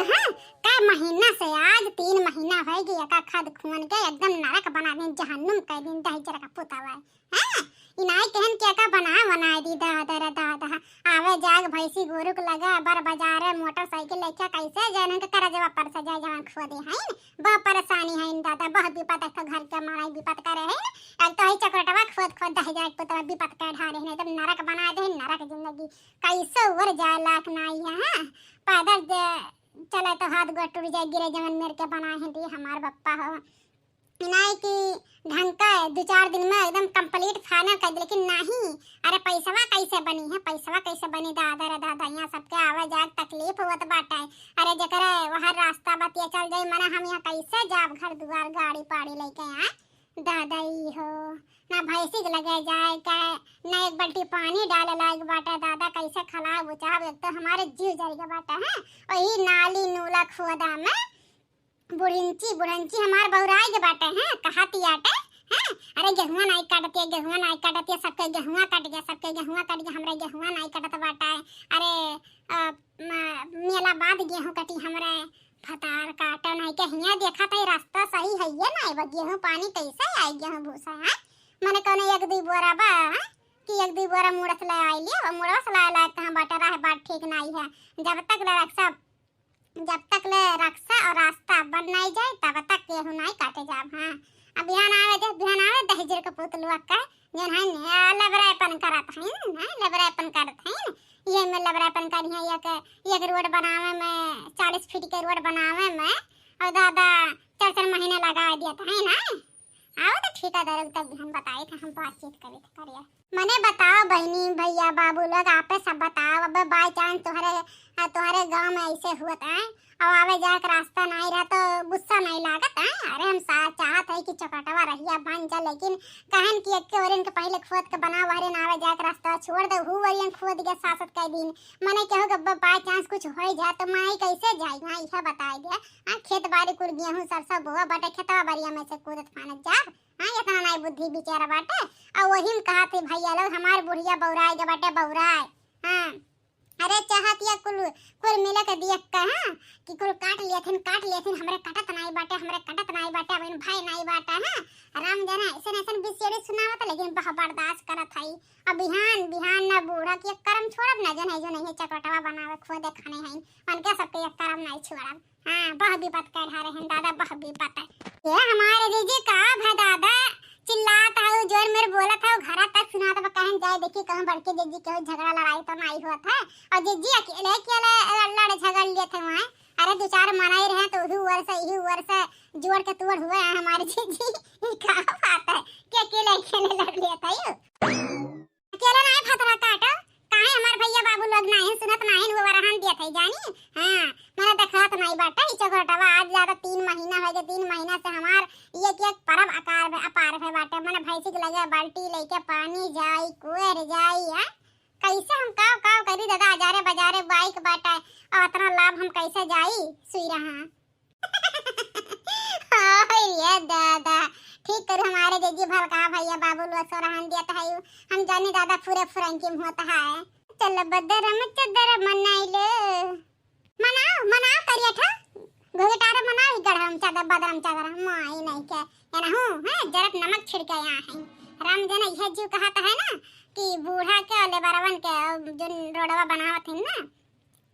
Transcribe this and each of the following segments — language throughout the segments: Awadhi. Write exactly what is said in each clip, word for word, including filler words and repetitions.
हाँ, कै महीना से, आज तीन महीना होइ गए एका खद खुअन के, एकदम नरक बना दिन, जहन्नुम कइ दिन, दहिजर का पुतवा। हाँ, इनाई कहन के एका बना बनाइ दी, दादा रे दादा। आवे जाग भैंसी गोरु के लगा, बर बाजारे मोटरसाइकिल लेके कैसे जाए, इनके करजवा पर से जाए, जवान खुअदे हैं। बहुत परेशानी है इन दादा, बहुत विपत है, तो घर के मारा विपत करे है। अब तो है चकरटवा खोद खोद दहिजर के पुतवा विपत के ढारे है, एकदम नरक बना दे, नरक जिंदगी। कैसे उबर जाए लायक नाई है, हाँ? पैदल दे, चले तो हाथ गोड़ टूट जाए, गिरे जवन मेर के बनाए हैं दी हमार बप्पा हो। इनाई कि ढंग का दो चार दिन में एकदम complete final कर दे, लेकिन नहीं। अरे पैसवा कैसे बनी है, पैसवा कैसे बनी दादा रे दादा, यहाँ सबके आवे जाए तकलीफ होत बाटे। अरे जकरे वह रास्ता बतिया चल जाई, मने हम यहाँ कैसे जाब घर दुआर गाड़ी पाड़ी लेके आए? दादा ई हो, ना भैंसी के लगे जाए के, ना एक बाल्टी पानी डाले लायक बाटे दादा, कैसे खलाब उचाब, एक तो हमारे जीव जर के बाटे है, वही नाली नूला खोदा में बुढ़िंची बुढ़ंची हमार बौराई के बाटे हैं, कहा तियाटे हैं, अरे गेहुआ नाई काटतिया, गेहुआ नाई काटतिया, सबके गेहुआ कट गया, सबके गेहुआ कट गया, हमरा गेहुआ नाई कटत बाटे। अरे अ, म-, मेला बाद गेहूं कटी हमरे। भतार काटा नहीं के हियाँ देखा था, रास्ता सही है ये ना, अब गेहूं पानी कैसे आई, गेहूं भूसा है? मने कौनो एक दुई बोरा बा, हैं? कि एक दुई बोरा मुड़स ले आई लिया, अब मुड़स लाए लायक कहाँ बाटे, राह बाट ठीक नहीं है। जब तक ले रक्षा, जब तक ले रक्षा और रास्ता बन नहीं जाए, तब तक गेहूं नहीं काटे जाब। हाँ, अब बिहान आवे दे, बिहान आवे दहिजर के पुतलुआ का, जौन है न, लबरायपन करत है, हैं, लबरायपन करत है। ये में लबरायपन करिहे, एक, एक रोड बनावे में, चालीस फीट के रोड बनावे में, और दादा चार चार महीने लगा दिया था, है ना? आओ तो ठेकेदार लोग तब हम बताए थे, हम बातचीत करे थे, करिए। मने बताओ बहनी, भैया, बाबू लोग, आपे सब बताओ। अब by chance तोहरे, आ, तोहरे गाँव में ऐसे हुआ था, अब आवे जाए के रास्ता नहीं रहा तो गुस्सा नहीं लागत है? अरे हम सा-, चाहत है कि चौकटवा रहिया बन जा, लेकिन कहन कि एक ओरिन के पहले खोद के बनाओ, ओरिन आवे जाए के रास्ता छोड़ दे, हु ओरिन खोद के सासत कई दिन। मने केहू के ब-, by chance कुछ हो जाए तो माई कैसे जाई? हाँ, यह बताए दे। हाँ, खेत बाड़ी कुल गेहूं सरसों बोआ बाटे, खेतवा बाड़िया में से कूदत फानत जाब। हाँ, इतना नाई बुद्धि बिचारा बाटे। और वही में कहा थे भैया लोग, हमार बुढ़िया बौराए के बाटे, बौराए। हाँ, अरे चाहत या कुल, कुल मिले के दिया कहा कि कुल काट लियथिन, काट लियथिन, हमरे कटत नाई बाटे, हमरे कटत नाई बाटे, अब इन भाई नाई बाटे। हाँ, राम जाने ऐसे ऐसे बिसेड़ी सुनावत, लेकिन बह बर्दाश्त करत हई। अब बिहान, बिहान ना बूढ़ा के एक करम छोड़ब, ना जन है जो नहीं है चकटवा बनावे, खोदे खाने हैं, उनके सबके एक करम नहीं छोड़ब। हाँ, बह विपत कह ढारे हैं दादा, बह विपत। ये हमारे जीजी का भा दादा, चिल्लात हऊ, जोर मेर बोलत हऊ, घरा तक सुनात बा, कहन जाए देखी कहूँ बड़के जीजी केहू झगड़ा लड़ाई तो नाई होत है। और जीजी अकेले अकेले लड़ झगड़ लेत है वहाँ। अरे दो चार मनाई रहे तो उही ओर से, इही ओर से जोड़ के तोड़ हुए हैं हमारे जीजी। ये का बात है कि अकेले अकेले लड़ लेत है? अकेले नाई भतरा काटो, काहे हमार भैया बाबू लोग नाहीं सुनत, नाहीं वो वरहन दिया थे जानी। हाँ, मैंने देखत नाई बाटे, ई चौघटवा आज ज्यादा तीन महीना हो गए, तीन महीना से हमार एक एक परब अकार भे, अपार भे बाटे। मैंने भैंसी के लगे बाल्टी लेके पानी जाई, कुएर जाई, हाँ? कैसे हम काव काव करी दादा, हजारे बजारे बाइक बाटे, और इतना लाभ हम कैसे जाई सुई रहा? हाय रे दादा, ठीक करू हमारे जीजी भलका भैया बाबू लोग सो रहन दिया था। हम जानी दादा पूरे फुरंकी में होता है। चल बदरम चदर मनाई लो। मनाओ, मनाओ करिया था। घुघटारे मनाओ, ई गढ़म चादर, बदरम चादर, माई नहीं के। ये ना हूँ, हैं, जरत नमक छिड़के यहाँ है। राम जना यह जीव कहत है ना कि बूढ़ा के और लेबरवन के, और जो रोडवा बनावत है ना,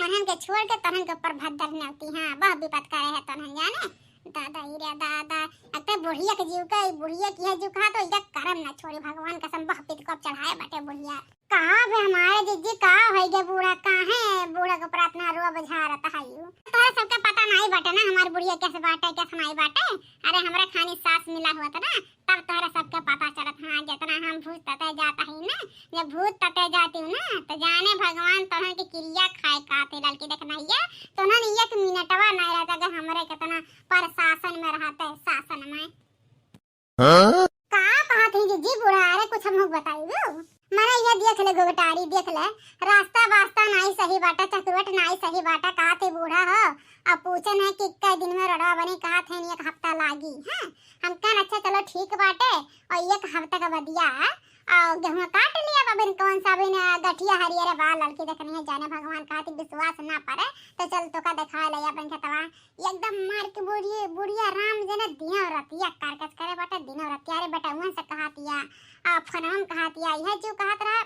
तहन के छोड़ के तहन के ऊपर भद्दर नेवती, हाँ, बह विपत करे है तहन जाने। दादा, ई रे दादा, अते बुढ़िया के जीव के, ई बुढ़िया की है जीव कहा तो इधर करम ना छोड़ी, भगवान कसम बह पित को चढ़ाए बाटे बुढ़िया। कहा बे हमारे जीजी, का होई गे बूढ़ा, काहे बूढ़ा के प्रार्थना रो बुझारत है यू? तोहरे सबके पता नहीं बाटे ना, हमार बुढ़िया कैसे बाटे, कैसे नहीं बाटे। अरे हमरा खानी सास मिला हुआ था ना, तब तोहरा सबके पता चलत। हाँ, जितना हम भूत तते जात हई ना, जब भूत तते जाती हूँ ना, तो जाने भगवान तोहन के किरिया खाए काते ललकी देखना हिया, तोहन एक मिनटवा नहीं रहता अगर हमरे कितना प्रशासन में रहते, शासन में। हाँ? का कहत है जीजी बूढ़ा? अरे कुछ हमहू बताइबो। मने यह देख ले घुघटारी, देख ले, रास्ता वास्ता नाई सही बाटा, चकरोट नाई सही बाटा, कहत है बूढ़ा हो। अब पूछे नहीं कि कई दिन में रोडवा बनी, कहत है एक हफ्ता लागी। हाँ, हम कहन अच्छा चलो ठीक बाटे, और एक हफ्ता का बदिया और गेहूं काट लिया, अबिन कौन सा अबिन गठिया हरियर बा, ललकी देखनी है, जाने भगवान कहती विश्वास ना पड़े, तो चल तोका देखा ले अपन खेतवा। एकदम मार के बुढ़िया, बुढ़िया राम जने दिनों रतिया कारकस करे बाटे, दिनों रतिया। अरे बेटउवन से कहतिया, आ फोनवा में कहतिया, यह जो कहत रहा,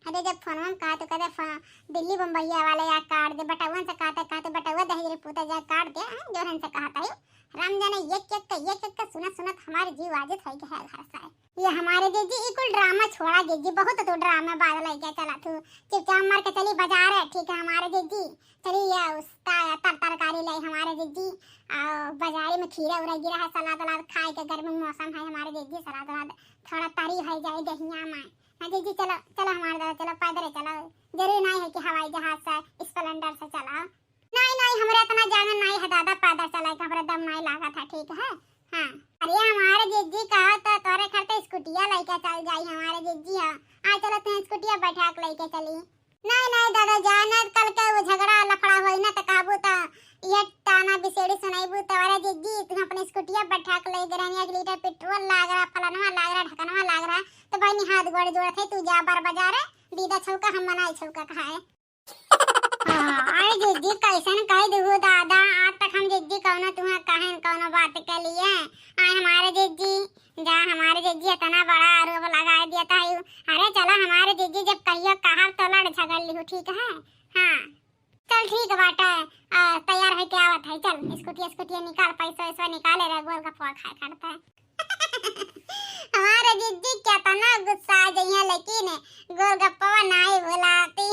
अरे जब फोनवा में कहत, कहते फो-, दिल्ली बम्बैया वाले या काट दे, बेटउवन से कहते, कहते बेटउवा दहेज रे पूता जा काट दे, हैं, जोरन से कहता है। राम जाने एक एक के, एक एक के सुनत सुनत हमारे जीव आजित है के है घर से। ये हमारे जीजी, ई कुल ड्रामा छोड़ा जीजी, बहुत तू ड्रामा बाज लइके चला तू। चुपचाप मर के चली बाजार है, ठीक है हमारे जीजी। चली ये उसका तर-, तरकारी लाई हमारे जीजी। आ बाजारी में खीरा उरा गिरा है, सलाद उलाद खाए के गर्मी मौसम है हमारे जीजी, सलाद उलाद थोड़ा तरी है जाए दहिया में। हाँ जीजी, चलो, चलो हमारे दादा, चलो पैदल चलो। जरूरी नहीं है कि हवाई जहाज से, स्प्लेंडर से चलाओ। नहीं, नहीं, हमरे इतना जांगन नहीं है दादा, पैदल चले के हमरे दम नहीं लागत है, ठीक है? हाँ। अरे हमारे जीजी कहो तो तोरे घर तो स्कूटिया लेके चल जाई हमारे जीजी। हाँ, आ चलो तुम स्कूटिया बैठा के लेके चली। नहीं, नहीं दादा, जाए ना, कल के वो झगड़ा लफड़ा होई ना तो कहबू तो ये ताना बिसेड़ी सुनाईबू तो, अरे जीजी तुम अपनी स्कूटिया बैठा के ले गए रहनी, एक लीटर पेट्रोल लाग रहा, फलनवा लाग रहा, ढकनवा लाग रहा, तो बहनी हाथ गोड़ जोड़त है, तू जा बार बाजार, दीदा छौका हम मनाई छौका खाए। हाँ, अरे जीजी, कैसन कह दू दादा, आज तक हम जीजी कौनो तुम्हें कहें कौनो बात के लिए। आए हमारे जीजी, जा हमारे जीजी इतना बड़ा आरोप लगा दिया था यू। अरे चला हमारे जीजी, जब कहियो कहब तो लड़ झगड़ लिहू, ठीक है? हाँ, चल ठीक बाटे, आ, तैयार है क्या आवत है, चल स्कूटी स्कूटी निकाल, पैसा वैसा निकाले रहे, गोलगप्पा खाए खड़ता है। हमारे जीजी कितना गुस्सा आ जाइए, लेकिन गोलगप्पा नहीं भुलाती।